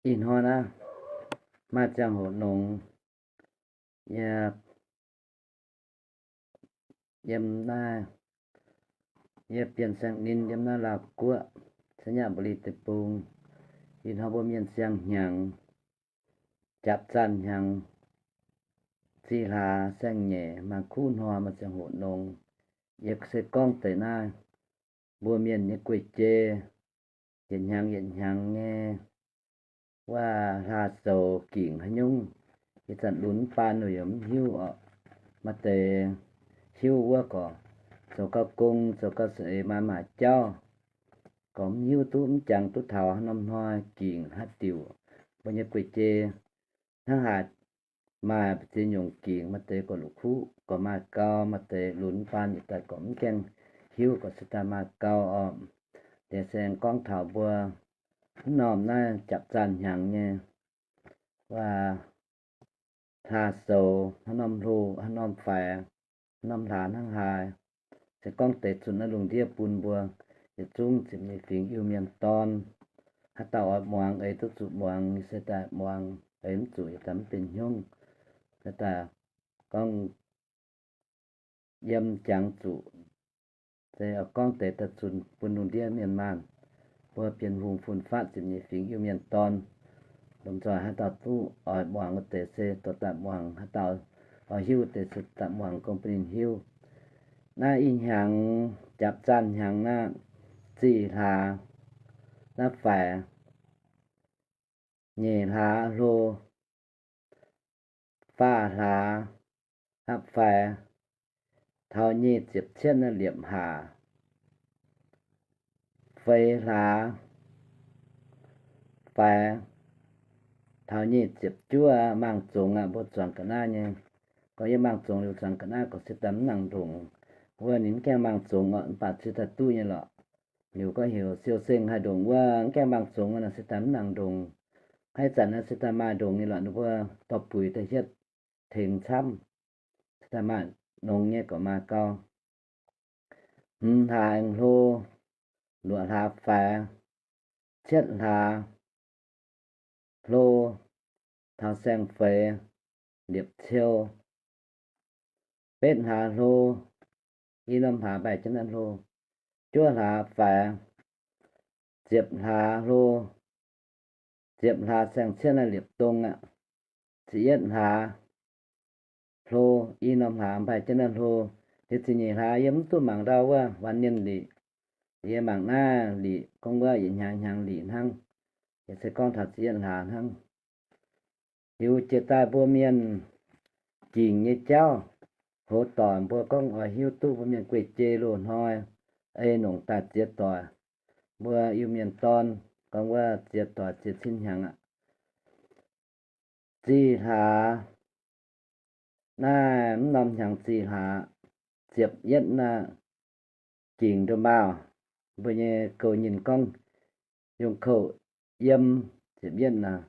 Ih hnoi naaiv maaih ziangh hoc nongx, yie yiem naaiv, yie Bienh Saeng Ninh yiem naaiv Laauv Guoqv, Sainyabuli Deic-Bung. Ih hnoi mbuo mienh siang-hnyangx, japv zanh hnyangx, zih hlaax saeng-nyeic, maaih kuv hnoi, maaih ziangh hoc nongx. Yie se gorngv deix naaiv mbuo mienh nyei guei-jei, yietc hnyangx yietc hnyangx nyei wuov hlaax-zoux gingc haaix nyungc. Ih zanc lunx baan nor yaac mv hiuv oc. Maaih deix hiuv wuov gorqv zoux gau gong, zoux gau seix, maaih maaih jauv gorqv mv hiuv duqv, mv jangx duqv taux haaix norm hnoi gingc haaix diuc. Mbuo nyei guei-jei hnangv haaix, maaih ziex nyungc gingc, maaih deix gorqv la'kuqv gorqv maaih gau, maaih deix lunx baan yietc daaih gorqv mv gaengh hiuv gorqv se daaih maaih gau oc. Deix se aengx gorngv taux mbuo mv norm naaiv japv zanh hnyangx nyei wuov hlaax-zoux, haaix norm hlo, haaix norm faix, haaix norm hlaax hnangv haaix. Se gorngv deix zunh naaiv lungh ndiev bun mbuo yietc zungv ziepc nyeic fingx Iu-Mienh dorn, haaix dauh oix muangx eix duqv zuqc muangx, se daaih muangx, eix mv zuqc yaac daaih mv benx hnyungv. Se daaih gorngv yiem jangx zuqc, se oix gorngv deix daaih zunh bun lungh ndiev mienh maanh, mbuo Bienh Hungh fun-fatv ziepc nyeic fingx Iu-Mienh dorn. Lomh nzoih haaix dauh duqv oix muangx wuov deix se dorh daaih muangx, haaix dauh oix hiuv wuov deix se daaih muangx gorngv bun ninh hiuv. Naaiv ih hnyangx japv zanh hnyangx naaiv, zih hlaax naaiv faix, nyeic hlaax hlo, faah hlaax aqv faix, taux nyic ziepc cietv naaiv liepc haac, feix hlaax faix, taux nyic ziepc juov maangh zongx aqv. Mbuo zuangx ga'naaiv nyei, gorngv yie maangh zongx liuz zuangx ga'naaiv gorqv se daaih mv nangc ndongc. Wuov ninh mv gaengh maangh zongx oc, mv baac se daaih duqv nyei lorqc. Liuz gorngv heuc siou seng haih ndongc wuov, mv gaengh maangh zongx naaic se daaih mv nangc ndongc. Haaix zanc naaiv se daaih maaih ndongc nyei lorqc, ninh mbuo dorh buix daaih hietv tengx camv, se daaih maaih nongx nyei gorqv maaih gau. Hmz hlaax aengx hlo, luoqc hlaax faix, cietv hlaax hlo, taux saeng-feix liepc ciou, betv hlaax hlo, i norm hlaax mbaih jienv naaiv hlo, juov hlaax faix, ziepc hlaax hlo, ziepc hlaax saeng-cietv naaiv liepc dong aqv, ziepc yietv hlaax hlo, i norm hlaax mbaih jienv naaiv hlo. Liuz ziepc nyeic hlaax yie mv duqv mangc ndau wuov, Wan Mienh Liqc. Yie mangc naaiv liqc gorngv wuov yietc hnyangx hnyangx liqc hnangv. Yie se gorngv taux ziepc yietv hlaax hnangv. Liuz jiex daaih mbuo mienh gingc nyei jauv, hoz doic mbuo gorngv oix hiuv duqv mbuo mienh guei-jei loz-hnoi ei nongc daaih ziex doic. Mbuo Iu-Mienh dorn gorngv wuov ziex doic ziex cin hnyangx aqv. Zih hlaax naaiv mv norm hnyangx zih hlaax, ziepc yietv naaiv gingc ndomh maauh. Mbuo nyei gouv nyinh gorngv yongh kouv yiem, ziepc yietv naaiv,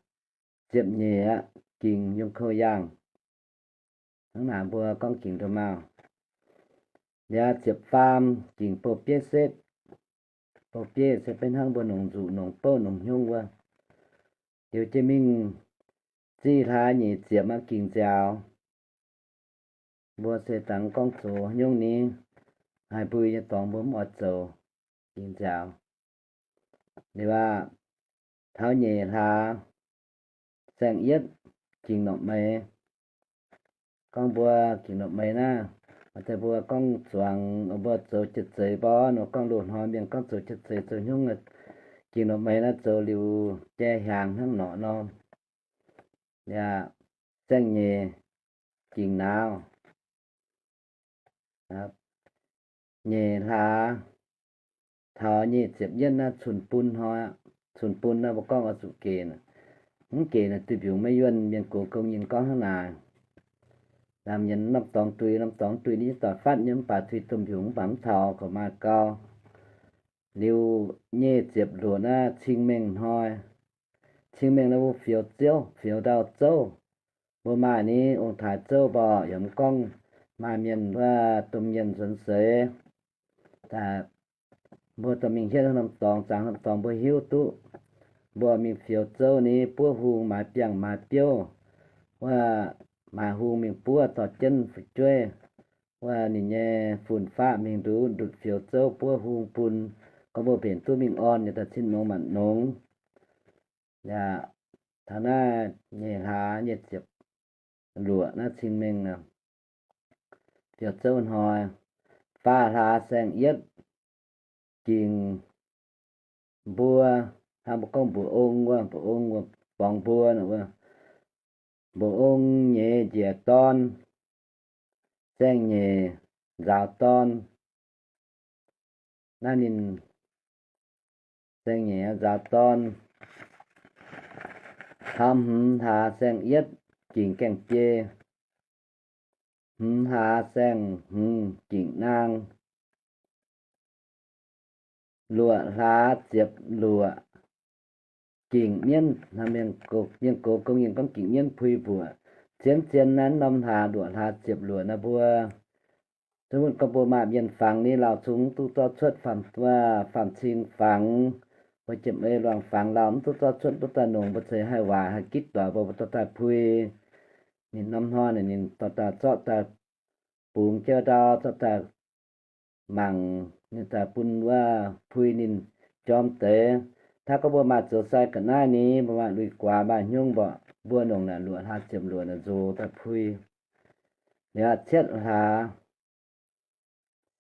ziepc nyeic aqv gingc yongh kouv yaangh. Hnangv naaic mbuo gorngv gingc ndomh maauh. Liuz ziepc faam gingc bouh bieiv setv. Bouh bieiv se benx hnangv mbuo nongc nzuqc, nongc bouv, nongc hnyungv wuov. Liuz jiex mingh zih hlaax nyeic ziepc aqv gingc nziaaux. Mbuo se dangx gorngv zoux haaix nyungc ni, haih mbui nyei dorngx mbuo mv oix zoux, gingc nziaaux. Liuz aqv, taux nyeic hlaax saeng-yietv gingc norqc meix. Gorngv mbuo gingc norqc meix naaiv, maaih deix mbuo gorngv zuangx mbuo zoux jiex zeiz mborqv nor, gorngv loz-hnoi mienh gorngv zoux jiex zeiz zoux haaix nyungc, gingc norqc meix naaiv zoux liuz jai hiaangx hnangv norqc nor. Yaac saeng-nyeic gingc nauz. Nyeic hlaax taux nyic ziepc yietv naaiv cun-bun hnoi aqv. Cun-bun naaiv mbuo gorngv oix zuqc gec. Mv gec naaic duih mbiungc maiv yuonh. Mienh gox gong nyinh gorngv hnangv naaic. Laamh mienh norm dorngx duih, norm dorngx duih ninh doic fatv nyei mv baac duih domh mbiungc mv baac mv taux, gorqv maaih gau. Liuz nyic ziepc luoqc naaiv cing-mengh hnoi. Cing-mengh naaiv mbuo fioux zouv, fioux ndau zouv. Mbuo maaih ni ong-taaix zouv mborqv, yaac mv gorngv maaih mienh wuov domh mienh nzuonx seix, mbuo dorh mingh hietv norm dorngx, zangx norm dorngx mbuo hiuv duqv. mbuo mingh fioux zouv ni, buov hung maaiz biangh maaiz biouv, wuov maaiz hung mingh buov dorh jienv fu'jueiv, wuov ninh nyei fun-faqv mingh ndutv, ndutv fioux zouv buov hung bun, gorngv mbuo mbenc duqv mingh orn nyei daaih cin nongx maanc nongx. Yaac taux naaiv nyeic hlaax nyei ziepc luoqc naaiv cing-mengh, fioux zouv hnoi, faah hlaax saeng-yietv gingc mbuo, hnangv mbuo gorngv mbuoqc ong wuov, mbuoqc ong wuov borngz mbuo, mbuoqc ong nyeiz njiec dorn, saeng-nyeic nzaaux dorn. Naaiv ninh saeng-nyeic nzaaux dorn. Hnoi hmz hlaax saeng-yietv gingc gaeng-biei, hmz hlaax saeng-hmz gingc naang, luoqc hlaax ziepc luoqc gingc mienv. Mienh gox gong nyei gorngv gingc mienv puix mbuoqc. Zien-zien naaiv norm hlaax, luoqc hlaax ziepc luoqc naaiv mbuo, se wuov gorngv mbuo maaih mienh fangx ni, lauh zungv duqv zorqv cuotv faam-cing fangx, mbuo jiem ei luangh fangx lauh mv duqv zorqv cuotv, duqv daaih nongc, mbuo ceix haih waaic haih gitv doic, mbuo dorh daaih puix. Ninh norm hnoi naaic ninh dorh daaih zorqv daaih bungx jauv ndau, zorqv daaih mangc, ninh daaih bun wuov puix ninh jorm deix. Hnangv gorngv mbuo maaih zoux sai ga'naaiv ni, mbuo maaih lui-guaax maaih hnyungv mborqv, mbuo nongc naaic luoqc hlaax ziepc luoqc naaic nzox daaih puix. Liuz cietv hlaax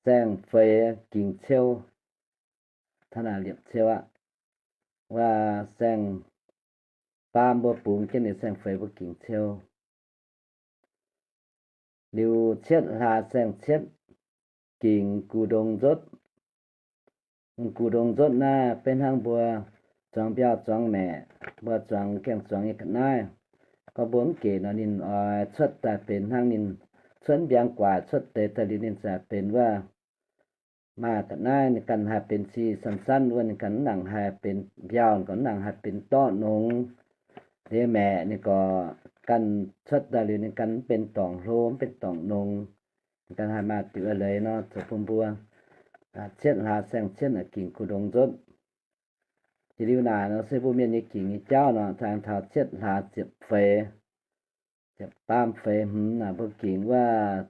saeng-feix gingc ciou, taux naaic liepc ciou aqv. Wuov saeng-baam mbuo bungx jienv ninh saeng-feix mbuo gingc ciou. Liuz cietv hlaax saeng-cietv gingc gux ndongx nzotv. Gux ndongx nzotv naaiv beiv hnangv mbuo zuangx mbiauh zuangx maeqc, mbuo zuangx gaeng zuangx nyei ga'naaiv. Gorngv mbuo mv gec nor ninh oix cuotv daaih benx hnangv ninh cuotv mbiaangx guaaic cuotv deix daaih liuz ninh zaqc benx wuov maaih ga'naaiv ninh ganh haih benx cih sanv-sanv wuov, ninh ganh mv nangc haih benx mbiauh, ninh ganh mv nangc haih benx dorqv nongx. Liuz maeqc ninh gorqv ganh cuotv daaih liuz ninh ganh mv benx dorngc hlo, mv benx dorngc nongx. Ninh ganh haih maaih diuc leiz nor zoux bun mbuo. Cietv hlaax saeng-cietv gingc gux ndongx nzotv. Jiex liuz naaic nor se mbuo mienh nyei gingc nyei jauv nor, taux cietv hlaax ziepc feix, ziepc baamh feix hmz naaic mbuo gingc wuov,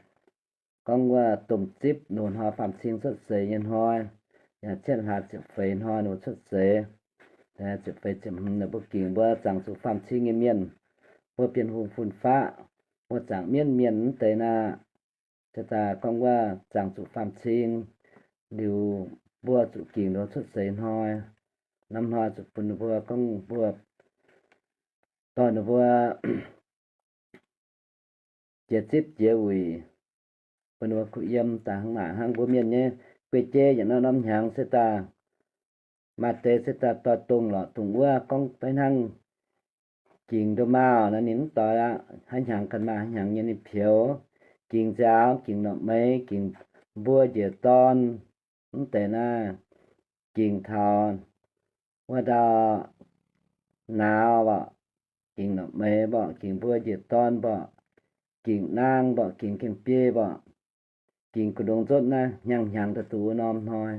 gorngv wuov domh zipv loz-hnoi faam-cing cuotv seix nyei hnoi. Yaac cietv hlaax ziepc feix hnoi ninh mbuo cuotv seix. Ziepc feix ziepc hmz naaic mbuo gingc mbuo zaangc zuqc faam-cing nyei mienh, mbuo Bienh Hungh fun-faqv, mbuo zaangc mienv mienh mv deix naaic, se daaih gorngv wuov zaangc zuqc faam-cing liuz, mbuo zuqc gingc ninh mbuo cuotv seix hnoi. Norm hnoi zuqc bun ninh mbuo gorngv mbuo dorh ninh mbuo jiex zipv jiex wuic, bun ninh mbuo kuh yiem daaih hnangv naaic hnangv. Mbuo mienh nyei guei-jeiv yietc norm norm hnyangx se daaih maaih deix se daaih doix-dongh lorqc dongh wuov, gorngv beiv hnangv gingc ndomh maauh nor ninh mv doix aqv. Haaix hnyangx ganh maaih haaix hnyangx nyei ninh peux. Gingc nziaaux, gingc norqc meix, gingc mbuo njiec dorn, mv deix naaiv, gingc taux wuov ndau nauz mborqv, gingc norqc meix mborqv, gingc mbuo njiec dorn mborqv, gingc naang mborqv, gingc gaeng-biei mborqv, gingc gux ndongx nzotv naaiv hnyangx hnyangx daaih duqv wuov norm hnoi.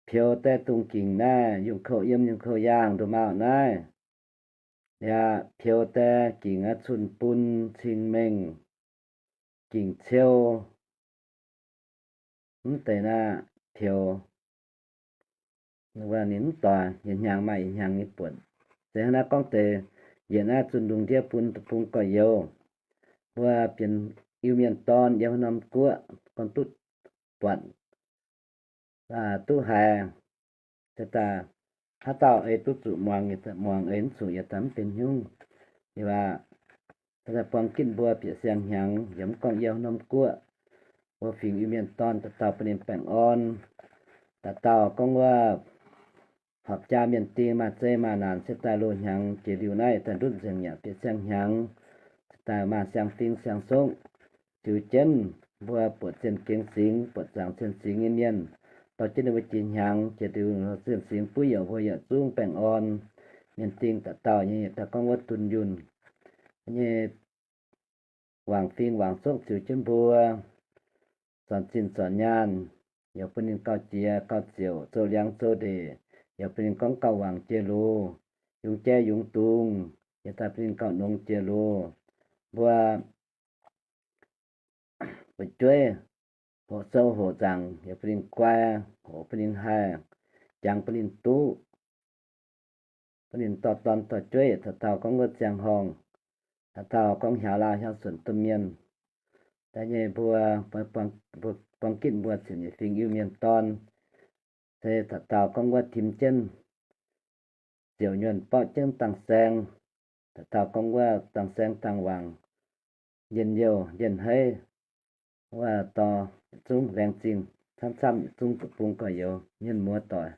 Peux daaih dongh gingc naaiv yungh kouv yiem yungh kouv yaangh ndomh maauh naaiv. Yaac peux daaih gingc aqv cun-bun cing-mengh, gingc ciou, mv deix naaiv peux ninh mv doix, yietc hnyangx maaih yietc hnyangx nyei buonc. Se hnangv naaiv gorngv deix, yietc naaiv zunh ndungh ndiev bun deic-bung gorx-youz, mbuo Bienh Iu-Mienh dorn yiem haaix norm guoqv gorngv duqv buatc duqv haiz, se daaih haaix dauh ei duqv zuqc muangx, muangx, ei mv zuqc yaac daaih mv benx hnyungv. Liuz aqv, se daaih buang gitv mbuo bieqc siang-hnyangx yiem mv gorngv yiem haaix norm guoqv, mbuo fingx Iu-Mienh dorn dauh dauh bun ninh baengh orn. Dauh dauh gorngv wuov horpc jaa mienh ding maaih zei maaih naanc se daaih loz-hnyangx jiex liuz naaiv daaih ndutv nzengc yaac bieqc siang-hnyangx, se daaih maaih siang-fing siang-sokv. Ziux jienv mbuo buoqc zienh gengx singx, buoqc zaangc zienh singx nyei mienh, dorh jienv ninh mbuo jiex hnyangx jiex liuz zienh singx buov youc mbuo yietc zungv baengh orn. Mienh ding dauh dauh nyei yietc dauh gorngv wuov dunh yunh nyei wangc fing wangc sokv ziux jienv mbuo, zornc zinh zornc nyaanh, yaac bun ninh gauh jiex gauh ziouc, zoux liangx zoux ndeic, yaac bun ninh gorngv gauh wangc jiex loz, yungz jaiv yungz dungz, yaac daaih bun ninh gauh nongx jiex loz. Mbuo fu'jueiv hoqc sou hoqc nzaangc yaac bun ninh guai, hoqc bun ninh haih, jangx bun ninh duqv, bun ninh dorh dorn dorh jueiv, taux dauh gorngv wuov ziangh horngh, taux dauh gorngv hiaaux laauh hiaaux suonc domh mienh, da'nyeic mbuo, mbuo buang gitv mbuo ziepc nyeic fingx Iu-Mienh dorn, se taux dauh gorngv wuov tim jienv ziouc nyuonh borqv jienv dang saeng, taux dauh gorngv wuov dang saeng dang wangc, njien-youh njien-heiv, wuov dorh yietc zungv laengz zingh camv-camv yietc zungv deic-bung gorx-youz mienh muoz doic.